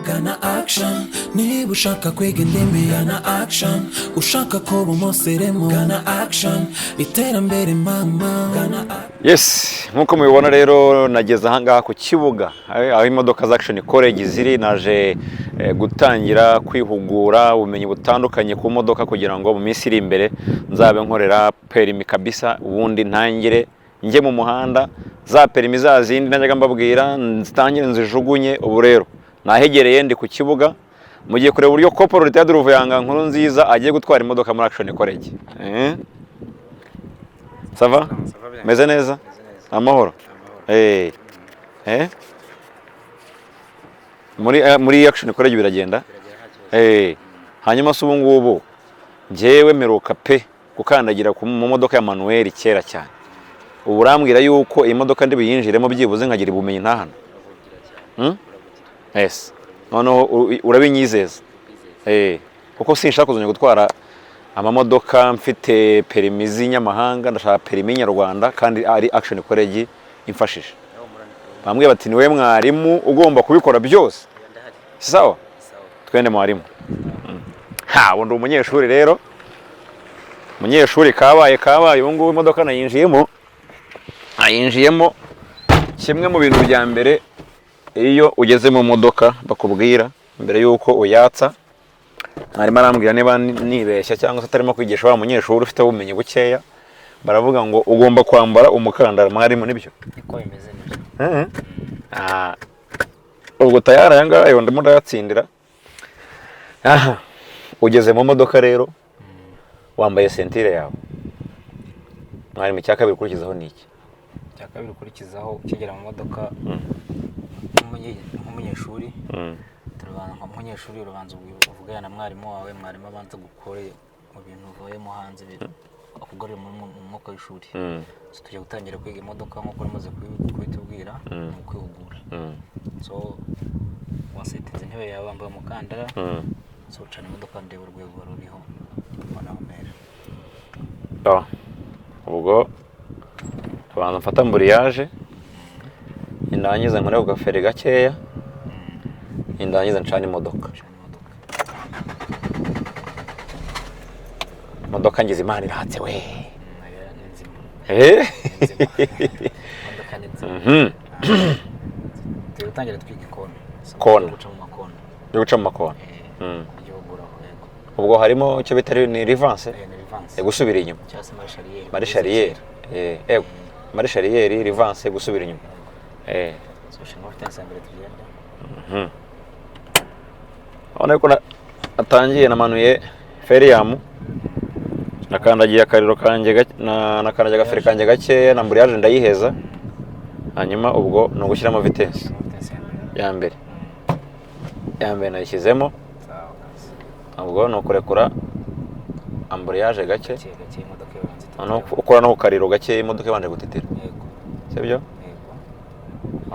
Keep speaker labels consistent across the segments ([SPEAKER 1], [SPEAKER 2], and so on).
[SPEAKER 1] Gana Action niba ushaka kwiga indimi, gana Action ushaka kuba umuseremu, gana Action iterambere mama, gana.
[SPEAKER 2] Yes, nk'uko mubibona rero, nageze ahangaha ku kibuga aho imodoka za Action College ziri. Naje gutangira kwihugura ubumenyi butandukanye ku modoka kugira ngo mu minsi iri imbere nzabe nkorera perimi kabisa, ubundi ntangire njye mu muhanda, za perimi za zindi najyaga mbabwira nzitangire nzijugunye. Ubu rero nahegereye, ndi ku kibuga, mugiye kureba uburyo Corporal Retired Ruvuyanga Nkuru Nziza agiye gutwara imodoka muri Action College. Ça va? Meze neza? Amahoro? Eh? Muri Action College biragenda? Hanyuma se ubu ngubu njyewe mperuka pe gukandagira mu modoka ya manuel kera cyane. Ubu urambwira yuko iyi modoka ndi buyinjiremo byibuze nkagira ubumenyi ntahano? Yes. Noneho urabinyizeza? Kuko sinshaka kuzongera gutwara amamodoka mfite perimi z'inyamahanga, ndashaka perimi nyarwanda kandi ari Action College imfashije. Bambwiye bati niwe mwarimu ugomba kubikora byose. Sawa? Twende mwarimu. Ha, ubu ndi umunyeshuri rero. Umunyeshuri kabaye kabaye, ubu ngubu imodoka nayinjiyemo. Nayinjiyemo, kimwe mu bintu bya mbere iyo ugeze mu modoka bakubwira mbere y'uko uyatsa, mwarimu arambwira niba nibeshya cyangwa se atarimo kwigisha wa munyeshuri ufite ubumenyi bukeya, baravuga ngo ugomba kwambara umukandara. Mwarimu, nibyo?
[SPEAKER 3] Niko bimeze, nibyo.
[SPEAKER 2] Ah, ubwo tayari aya ngaya ndimo ndayatsindira. Aha ugeze mu modoka rero wambaye ceinture yawe, mwarimu, icya kabiri ukurikizaho ni iki?
[SPEAKER 3] Icya kabiri ukurikizaho ukigera mu modoka nk'umunyeshuri, turabanza nk'umunyeshuri urabanza uvugana na mwarimu wawe, mwarimu abanza gukore mu bintu uvuyemo hanze akugarure mu mwuka w'ishuri. So, tujya gutangira kwiga imodoka nk'uko umaze kubitubwira, ni ukwihugura. So wasetinze intebe yawe, wambaye umukandara. So ucana imodoka, ndeba urwego wari uriho, ubona aho mpera.
[SPEAKER 2] Ah, ubwo abanza mfata embrayage, indangiza nkore ku gaferi gakeya, indangiza ncana imodoka.
[SPEAKER 3] Ucana imodoka.
[SPEAKER 2] Imodoka ngize Imana iratse we.
[SPEAKER 3] Aya ni nzima.
[SPEAKER 2] Eh?
[SPEAKER 3] Ni nzima, imodoka ni nzima. Turi gutangira twiga ikona. So,
[SPEAKER 2] Kona.
[SPEAKER 3] uburyo guca mu makona.
[SPEAKER 2] Yo guca mu makona.
[SPEAKER 3] Uburyo buguraho, yego.
[SPEAKER 2] Ubwo harimo icyo bita ni reverse?
[SPEAKER 3] Ni reverse.
[SPEAKER 2] Gusubira inyuma.
[SPEAKER 3] Cyangwa se marche arrière.
[SPEAKER 2] Marche arrière, eh, marche arrière, reverse, gusubira inyuma.
[SPEAKER 3] So shinga vitesse ya mbere tugende.
[SPEAKER 2] Urabona ko natangiye namanuye feriyamu, nakandagiye akariro kanjye nakandagiye agaferi kanjye gakeya na embrayage ndayiheza, hanyuma ubwo ni ugushyiramo vitesse.
[SPEAKER 3] Shyiramo vitesse ya mbere.
[SPEAKER 2] Ya mbere, ya mbere nayishyizemo.
[SPEAKER 3] Sawa kabisa.
[SPEAKER 2] Ubwo ni ukurekura embrayage gake.
[SPEAKER 3] Gake gake, imodoka ibanza
[SPEAKER 2] Noneho
[SPEAKER 3] ititira.
[SPEAKER 2] ukora no ku kariro gake, imodoka ibanje gutitira.
[SPEAKER 3] Yego.
[SPEAKER 2] Sibyo?
[SPEAKER 3] Yego.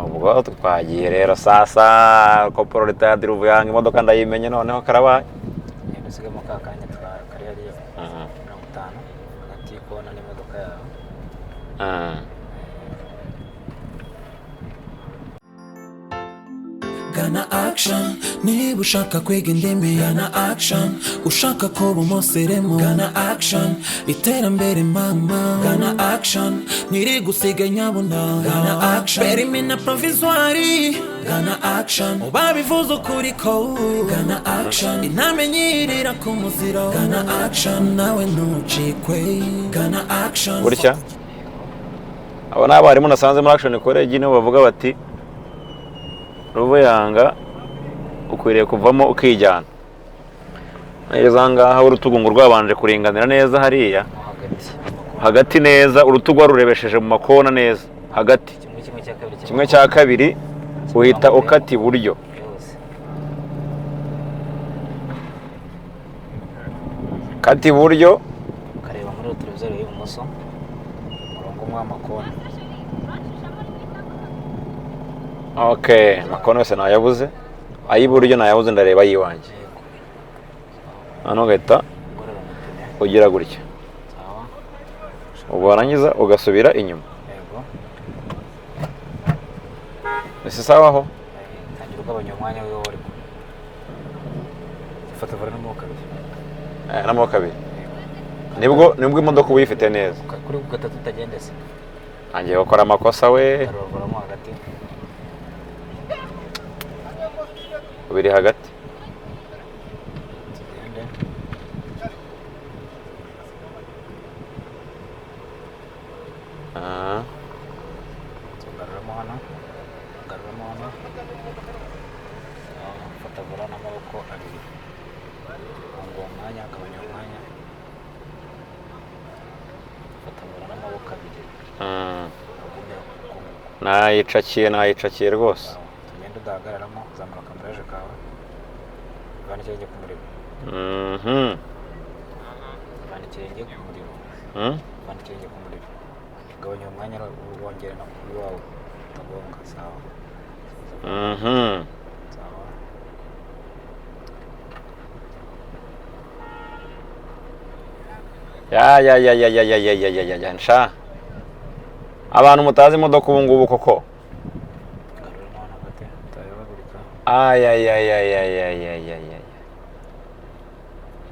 [SPEAKER 2] Ubwo twagiye rero sasa, Corporal Retired Ruvuyanga, imodoka ndayimenye noneho karabaye.
[SPEAKER 3] Genda usigamo ka kanya kari hariya, 50 hagati y'ikona n'imodoka yawe.
[SPEAKER 1] Gana Action niba ushaka kwiga indimi, gana Action ushaka kuba umuseremu, gana Action iterambere mama, gana Action ntiri gusiga nyabuna, gana Action perimi na provisoire, gana Action babivuze ukuri ko gana Action intamenyirira ku muziro, gana Action nawe ntucikwe, gana Action.
[SPEAKER 2] Gutya abo ni abarimu nasanze muri Action College, nibo bavuga bati Ruvuyanga ukwiriye kuvamo ukijyana. Nageze aha ngaha urutugu ngo rwabanje kuringanira neza hariya.
[SPEAKER 3] Mo hagati mu makona.
[SPEAKER 2] Hagati neza, urutugu warurebesheje mu makona neza hagati.
[SPEAKER 3] Kimwe cya kabiri.
[SPEAKER 2] Kimwe cya kabiri uhita ukata iburyo.
[SPEAKER 3] Yose.
[SPEAKER 2] Kata iburyo.
[SPEAKER 3] Ukareba muri televiziyo y'ibumoso, umurongo umwe w'amakona.
[SPEAKER 2] Ok, amakona yose nayabuze, ay'iburyo nayabuze, ndareba ay'iwanjye.
[SPEAKER 3] Yego.
[SPEAKER 2] Noneho ugahita
[SPEAKER 3] Ugorora amapine.
[SPEAKER 2] ugira gutya.
[SPEAKER 3] Sawa.
[SPEAKER 2] Ubwo warangiza ugasubira inyuma.
[SPEAKER 3] Yego.
[SPEAKER 2] Ese sawa aho?
[SPEAKER 3] Tangira ugabanya umwanya wiwe ariko. Fata volant n'amaboko abiri.
[SPEAKER 2] N'amaboko abiri. Nibwo imodoka uba uyifite neza.
[SPEAKER 3] Kuri gatatu utagende se.
[SPEAKER 2] Ntangiye gukora amakosa we.
[SPEAKER 3] Garura volant mo hagati.
[SPEAKER 2] Ubiri hagati.
[SPEAKER 3] Tugende.
[SPEAKER 2] Ah.
[SPEAKER 3] Tugaruramo hano. Garuramo hano. Sawa, fata volant n'amaboko abiri. Funga uwo mwanya, gabanya uwo mwanya. Fata volant n'amaboko abiri. Ugume uko nguko.
[SPEAKER 2] Nayicakiye rwose.
[SPEAKER 3] Sawa, tugende udahagararamo, zamura akambureje kawe. Vana ikirenge ku muriro. Vana ikirenge ku muriro. Vana ikirenge ku muriro. Gabanya uwo mwanya, wongere no kuri wawe. Utagonga, sawa. Sawa.
[SPEAKER 2] Ya ya ya ya ya ya ya ya ya ya ya nsha. Abantu mutazi imodoka ubu ngubu koko.
[SPEAKER 3] Garuramo hano hagati, utayobagurika.
[SPEAKER 2] Ay ay ay ay ay ay ay ay ay.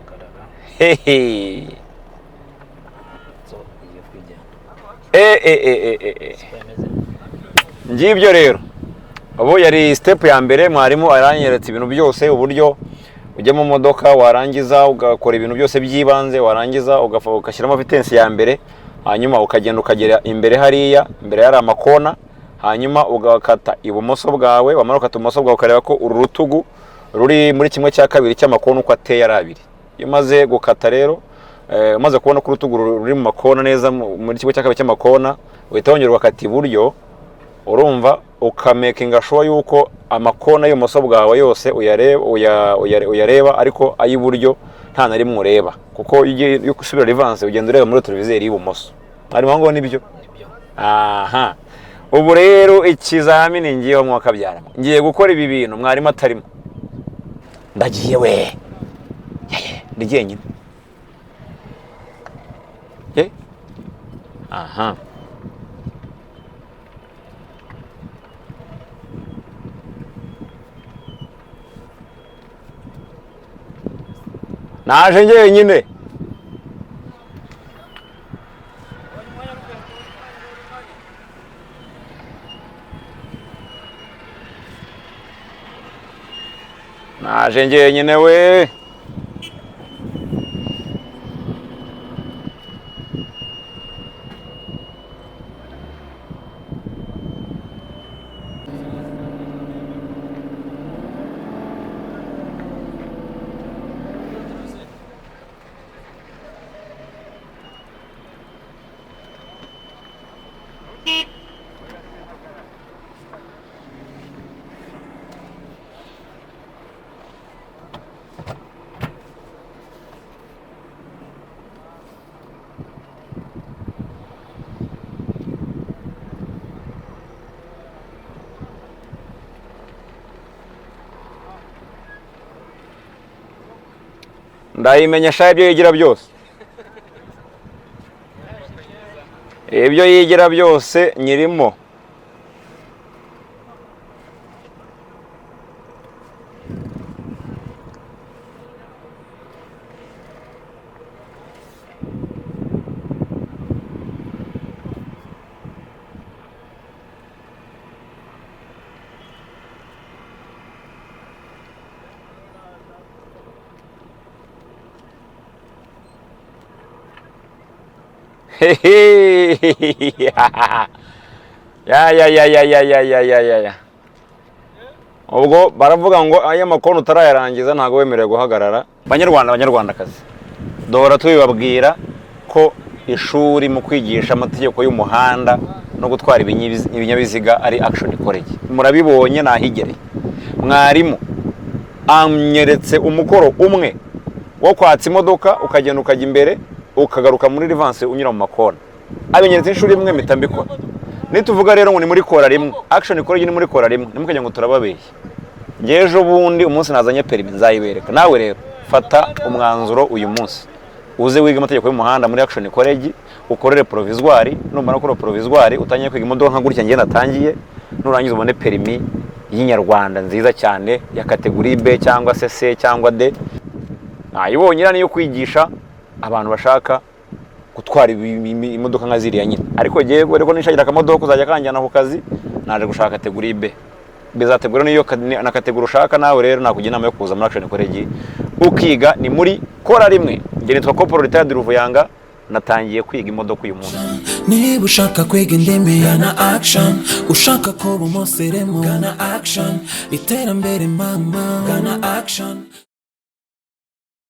[SPEAKER 3] Garara.
[SPEAKER 2] Hehe.
[SPEAKER 3] So, ugiye kwijyana.
[SPEAKER 2] E e e e e e.
[SPEAKER 3] Siko yameze.
[SPEAKER 2] Ngibyo rero. Ubu yari step ya mbere, mwarimu aranyeretse ibintu byose, uburyo ujya mu modoka warangiza ugakora ibintu byose by'ibanze, warangiza ugashyiramo vitesse ya mbere, hanyuma ukagenda ukagera imbere hariya, imbere hari amakona, hanyuma ugakata ibumoso bwawe, wamara gukata ibumoso bwawe ukareba ko uru rutugu ruri muri 1/2 cy'amakona uko ateye ari abiri. Iyo umaze gukata rero, umaze kubona ko urutugu ruri mu makona neza muri 1/2 cy'amakona, uhita wongera ugakata iburyo, urumva ukamakinga sure yuko amakona y'ubumoso bwawe yose uyareba, ariko ay'iburyo nta na rimwe ureba, kuko iyo usubira reverse ugenda ureba muri televiziyo y'ibumoso. Harimo ngo nibyo.
[SPEAKER 3] Nibyo.
[SPEAKER 2] Aha. Ubu rero ikizamini ngiyeho mwakabyara. Ngiye gukora ibi bintu mwarimu atarimo. Ndagiye we. Yeye, ndi jyenyine. Ye? Aha. Naje njyenyine. Naje njyenyine we. Ndayimenya sha, ibyo yigira byose, ibyo yigira byose nyirimo. Ya ya ya ya ya ya ya ya ya ya. Ubwo baravuga ngo aya makona utarayarangiza ntabwo wemerewe guhagarara. Banyarwanda, banyarwandakazi, duhora tubibabwira ko ishuri mu kwigisha amategeko y'umuhanda no gutwara ibinyabiziga ari Action College. Murabibonye nahigereye. Mwarimu anyeretse umukoro umwe wo kwatsa imodoka, ukagenda ukajya imbere ukagaruka muri reverse unyura mu makona. Abinyeretse inshuro imwe mpita mbikora. Nituvuga rero ngo ni muri kora rimwe, Action College ni muri kora rimwe, ntimukajye ngo turababeshya. Njye ejo bundi umunsi nazanye permis nzayibereka. Nawe rero fata umwanzuro uyu munsi, uze wige amategeko y'umuhanda muri Action College, ukorere provisoire, numara gukora provisoire utangiye kwiga imodoka nka gutya njye natangiye, nurangiza ubone permis y'inyarwanda nziza cyane ya category B cyangwa se C cyangwa D. Nayibonye, iriya niyo kwigisha abantu bashaka gutwara imodoka nka ziriya nyine. Ariko jyewe rero nishagira akamodoka uzajya kanjyana ku kazi, naje gushaka catégorie B. Bizategura niyo na catégorie ushaka. Nawe rero nakugira inama yo kuza muri Action College ukiga, ni muri kora rimwe. Njye nitwa Corporal Retired Ruvuyanga, natangiye kwiga imodoka uyu munsi.
[SPEAKER 1] Niba ushaka kwiga indimi, gana Action. Ushaka kuba umusirimu, gana Action. Iterambere mama, gana Action.